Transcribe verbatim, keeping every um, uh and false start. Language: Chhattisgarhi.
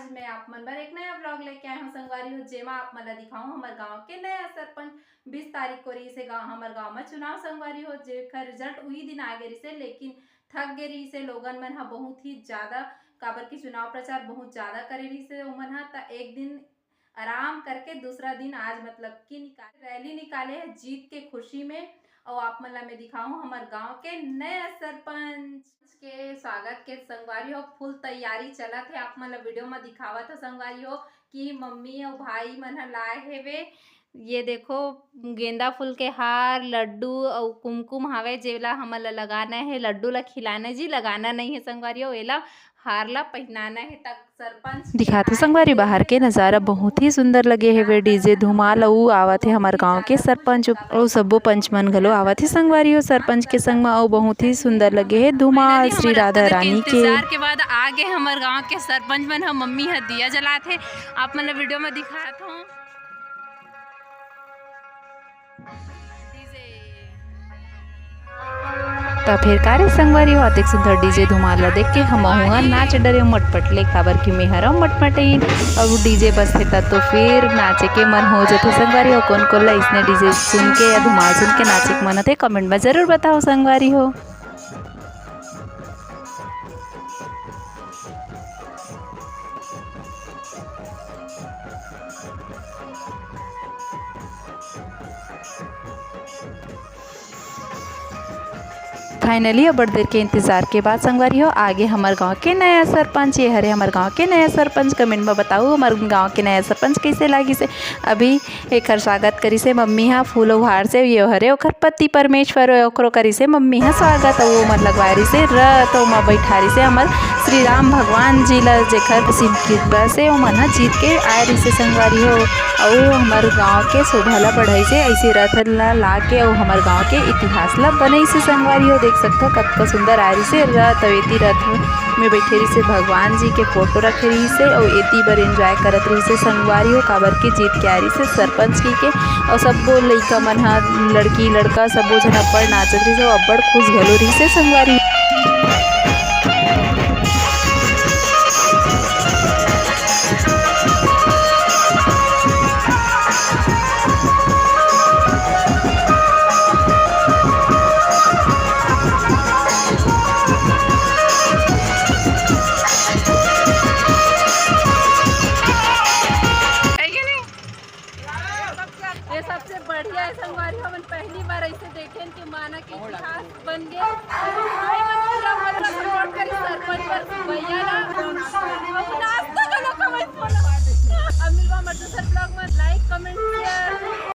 आज मैं आप मन बर एक नया vlog लेके आए हूँ संगवारी हो, जेमा आप मन ला दिखाऊँ हमर गांव के नया सरपंच। बीस तारीख को रहिसे गांव, हमर गांव में चुनाव संगवारी हो, जेकर result उही दिन आ गे रहिसे, लेकिन थक गे रहिसे लोगन मन ह बहुत ही ज्यादा, काबर कि चुनाव प्रचार बहुत ज्यादा करे रहिसे ओमन ह। त एक दिन आराम करके दूसरा दिन आज मतलब कि निकाले, रैली निकाले हे जीत के खुशी में। अउ आप मन ला मैं दिखाऊं हमर गांव के नया सरपंच के स्वागत के संगवारी हो, full तैयारी चलत हे। आप मन ला video में दिखावत हो संगवारी हो कि मम्मी अउ भाई मन ह लाए हेवे, ये देखो, गेंदा फूल के हार, लड्डू अउ कुमकुम हावे, जेला हमन ला लगाना हे, लड्डू ला खिलाना जी, लगाना नहीं है संगवारी हो, एला हार ला पहिनाना हे। तक सरपंच दिखात हो संगवारी, बाहर के नजारा बहुत ही सुंदर लगे हेवे। DJ धुमाल अउ आवत हे हमर गांव के सरपंच अउ सब्बो पंच मन घलो आवत हे संगवारी हो, सरपंच के संग म, अउ बहुत ही सुंदर लगे हे धुमाल श्री राधा रानी के। इंतजार के बाद आ गे हमर गांव के सरपंच मन ह, मम्मी ह दिया जलात हे, आप मन ला video में दिखात हूँ। त फेर का रे संगवारी हो, अतेक सुंदर DJ धुमाल ला देख के हमहू ह नाच डरे मटपट ले, काबर कि मेहर अउ मटपट ही। अब DJ बजथे त तो फेर नाचे के मन हो जथे संगवारी हो। कोन कोन ला इसने DJ सुन के या धुमाल सुन के नाचे के मन होथे, comment में जरूर बताओ संगवारी हो। Finally, अब्बड़ देर के इंतजार के बाद संगवारी हो, आगे हमर गांव के नया सरपंच। ये हरे हमर गांव के नया सरपंच। Comment में बताओ, हमर गांव के नया सरपंच कैसे लागिस हे। अभी एखर स्वागत करिस हे मम्मी हा फूल अउ हार से। ये हरे ओखर पति परमेश्वर, ओकरो करिस हे मम्मी हा स्वागत। अउ ओमन लगवाए रिहिस हे रथ, ओमा बइठारिस हे हमर श्री राम भगवान जी ला, जेखर असीम कृपा से ओमन हा जीत के आए रिहिस हे संगवारी हो। अउ हमर गांव के शोभा ला बढ़ाइस हे, अइसे रथ ला ला के अउ हमर गांव के इतिहास ला बनइस हे संगवारी हो। देख सकथव कतका सुंदर आए रिहिस हे रथ। अउ एती रथ में बइठे रिहिस हे भगवान जी के फोटो रखे रिहिस हे अउ एती बर enjoy करत रिहिस हे संगवारी हो, काबर के जीत के आए रिहिस हे सरपंच कहिके। अउ सब्बो लइका मन ह, लड़की लड़का सब्बो झन अब्बड़ नाचत रिहिस हे अउ अब्बड़ खुश घलो रिहिस हे संगवारी। है कि नहीं? ये सबसे बढ़िया है संगवारी, हमन पहली बार ऐसे देखेन कि माना कि इतिहास बन गए। भाई मन पूरा मन ला support करी, सरपंच बर भैया ला।